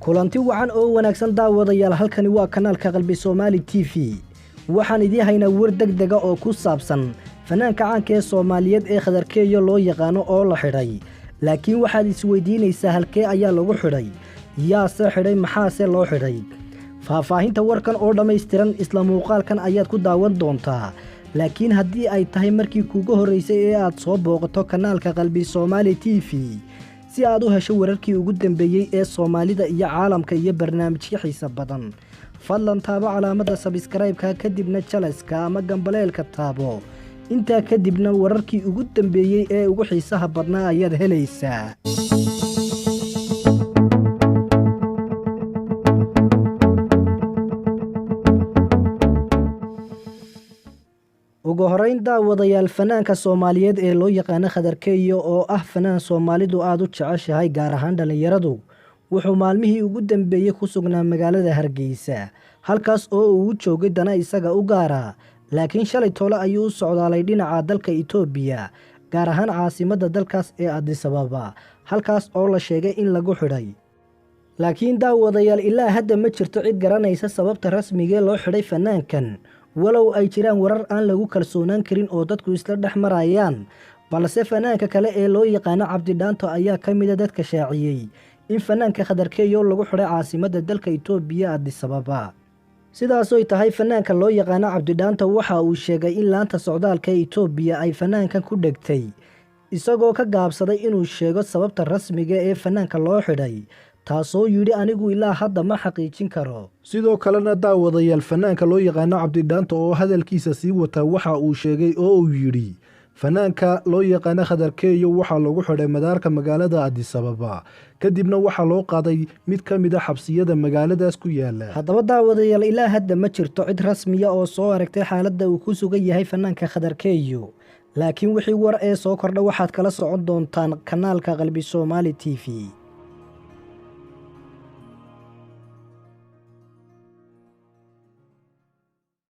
Kulanti wacan oo wanaagsan daawadayaal, halkani waa kanaalka Qalbi Soomaali TV. Waxaan idiin haynaa war degdega oo ku saabsan fanaanka caanka ee Soomaaliyeed ee Khadarkeeyo loo yaqaano oo la xidhay. Laakiin waxaad isweydiinaysaa, halkee ayaa lagu xidhay, yaase xidhay, maxaase loo xidhay? Faahfaahinta warkan oo dhammaystiran isla muuqaalkan ayaad ku daawan doontaa. Laakiin haddii ay tahay markii kuugu horraysay ee aad soo booqato kanaalka Qalbi Soomaali TV, si aad u hesho wararkii ugu dambeeyey ee Soomaalida iyo caalamka iyo barnaamijyo xiisa badan, fadlan taabo calaamadda sabskraibka, kadibna jalaska ama gambaleelka taabo. Intaa kadibna wararkii ugu dambeeyey ee ugu xiisaha badnaa ayaad helaysaa. Ugu horeyn daawadayaal, fanaanka Soomaaliyeed ee loo yaqaano Khadarkeeyo oo ah fanaan Soomaalidu aada u jeceshahay, gaar ahaan dhallinyaradu, wuxuu maalmihii ugu dambeeyey ku sugnaa magaalada Hargeysa, halkaas oo uu joogay dana isaga u gaara. Laakiin shalay toole ayuu u socdaalay dhinaca dalka Itoobiya, gaar ahaan caasimadda dalkaas ee Adisababa, halkaas oo la sheegay in lagu xidhay. Laakiin daawadayaal, ilaa hadda ma jirto cid garanaysa sababta rasmigee loo xidhay fanaankan, walow ay jiraan warar aan lagu kalsoonaan karin oo dadku isla dhex marayaan. Balse fanaanka kale ee loo yaqaano Cabdidhaanto ayaa ka mida dadka shaaciyey in fanaanka Khadarkeeyo lagu xidhay caasimadda dalka Itoobiya, Adisababa. Sidaasoy tahay, fanaanka loo yaqaano Cabdidhaanto waxa uu sheegay in laanta socdaalka ee Itoobiya ay fanaankan ku dhegtay, isagoo ka gaabsaday inuu sheego sababta rasmiga ee fanaanka loo xidhay, taasoo yidhi anigu ilaa hadda ma xaqiijin karo. Sidoo kalena daawadayaal, fanaanka loo yaqaano Cabdidhaanto oo hadalkiisa sii wataa waxa uu sheegay oo uu yidhi fanaanka loo yaqaano Khadarkeeyo waxaa lagu xidhay madaarka magaalada Adisababa, kadibna waxaa loo qaaday mid ka mid a xabsiyada magaaladaas ku yaala. Haddaba daawadayaal, ilaa hadda ma jirto cid rasmiya oo soo aragtay xaaladda uu ku sugan yahay fanaanka Khadarkeeyo, laakiin wixii war ee soo kordha waxaad kala socon doontaan kanaalka Qalbi Soomaali TV.